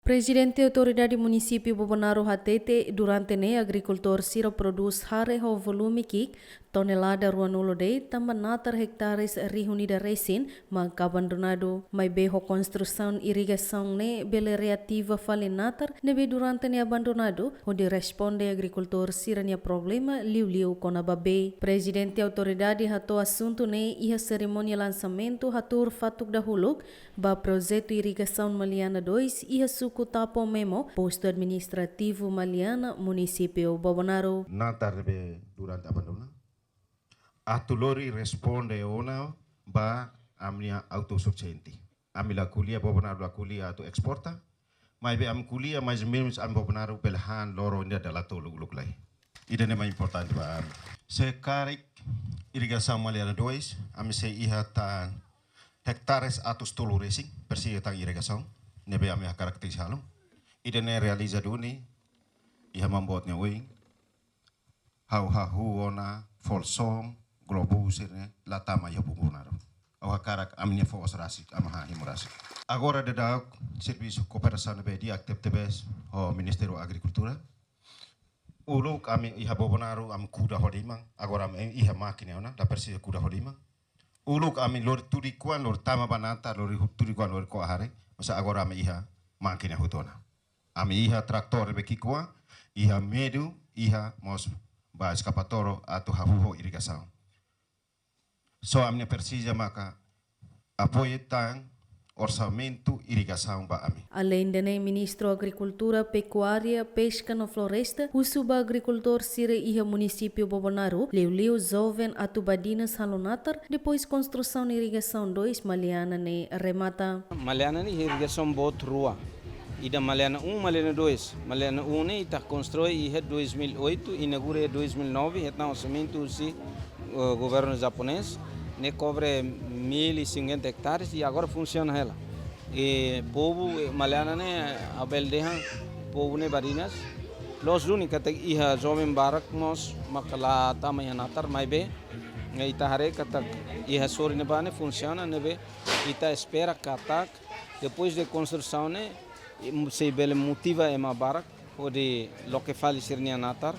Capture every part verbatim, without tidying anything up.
Prezidente Autoridade Munisípiu Bobonaro hatete, durante ne'e agrikultór sira prodús hare ho volume ki'ik tonelada ruanulu de'it, tanba natar hektares rihun ida resin mak abandonadu. Maibé ho konstrusaun irrigasaun ne'e bele reativa fali natar ne'ebé durante ne'e abandonadu, hodi responde agrikultór sira-nia problema liuliu kona-ba bee. Prezidente Autoridade hato'o asuntu ne'e iha serimónia lansamentu hatuur fatuk dahuluk ba projetu irrigasaun Maliana dois iha suku Tapo Memo, postu administrativu Maliana, munisípiu Bobonaro. Natar ne'ebé durante abandona. Atu lori responde ona ba ami-nia autosufisiente. Ami la ko'alia, Bobonaro la ko'alia atu esporta. Maibé ami ko'alia mais ou menus ami Bobonaro bele han loron ida dala tolu uluk lai. Ida-ne'e mak importante ba ami. Se karik irrigasaun Maliana dois, ami sei iha tan hektares atus tolu resin, presiza tan irrigasaun, ne'ebé ami hakarak atu halo. Ida-ne'e realiza duni, iha Maun Boot nia oin, ha'u hahú ona folsom, globu sira-ne'e la tama iha Bobonaro. Ha'u hakarak ami-nia foos rasik, ami hahú rasik. Agora daudaun servisu kooperasaun ne'ebé di'ak tebetebes ho Ministériu Agrikultura. Uluk ami iha Bobonaro, ami kuda ho liman, agora ami iha mákina ona, la presiza kuda ho liman. Uluk ami lori tudik-oan, lori tama ba natar, lori hu-, tudik-oan, lori ko'a hare, mas agora ami iha mákina hotu ona. Ami iha tratór ne'ebé ki'ik-oan, iha meiu, iha mós ba eskavatór atu hahú ho irrigasaun. Só ami-nia presiza maka apoiu tan orsamentu irrigasaun ba ami. Aleinde ne'e, Ministru Agrikultura, Pekuária, Peska no Floresta husu ba agrikultór sira iha munisípiu Bobonaro, liuliu joven, atu badinas halo natar, depois konstrusaun irrigasaun dois Maliana ne'e remata. Maliana ne'e irrigasaun boot rua. Ida Maliana um, Maliana dois. Maliana um ne'e ita konstrui iha dois mil e oito, inaugura iha dois mil e nove, hetan orsamentu husi, eh, governu japonés, ne'e kobre mil e cinquenta hektares i agora funsiona hela. I povu, eh, Maliana ne'e, ha'u bele dehan, povu ne'e badinas. Loos duni katak iha joven barak mós maka la tama iha natar, maibé, eh, ita haree katak iha sorin ne'ebá ne'e funsiona, ne'ebé ita espera katak depois de konstrusaun ne'e, sei bele motiva ema barak hodi loke fali sira-nia natar.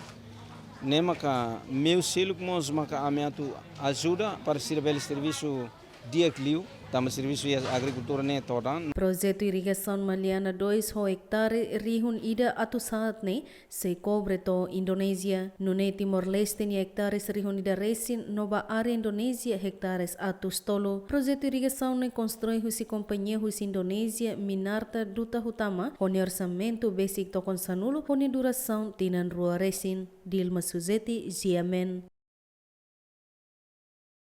Ne'e maka meiu seluk mós maka ami atu ajuda para sira bele servisu di'ak liu, tanba servisu iha agrikultura ne'e todan. Projetu irrigasaun Maliana dois ho hektare rihun ida atus haat ne'e sei kobre to'o Indonézia. Nune'e Timor-Leste nia hektares rihun ida resin no ba área Indonézia hektares atus tolu. Projetu irrigasaun ne'e konstrui husi kompañia husi Indonézia, Minarta Duta Hutama, ho nia orsamentu besik tokon sanulu, ho nia durasaun tinan rua resin. Dilma Suzeti, G M N.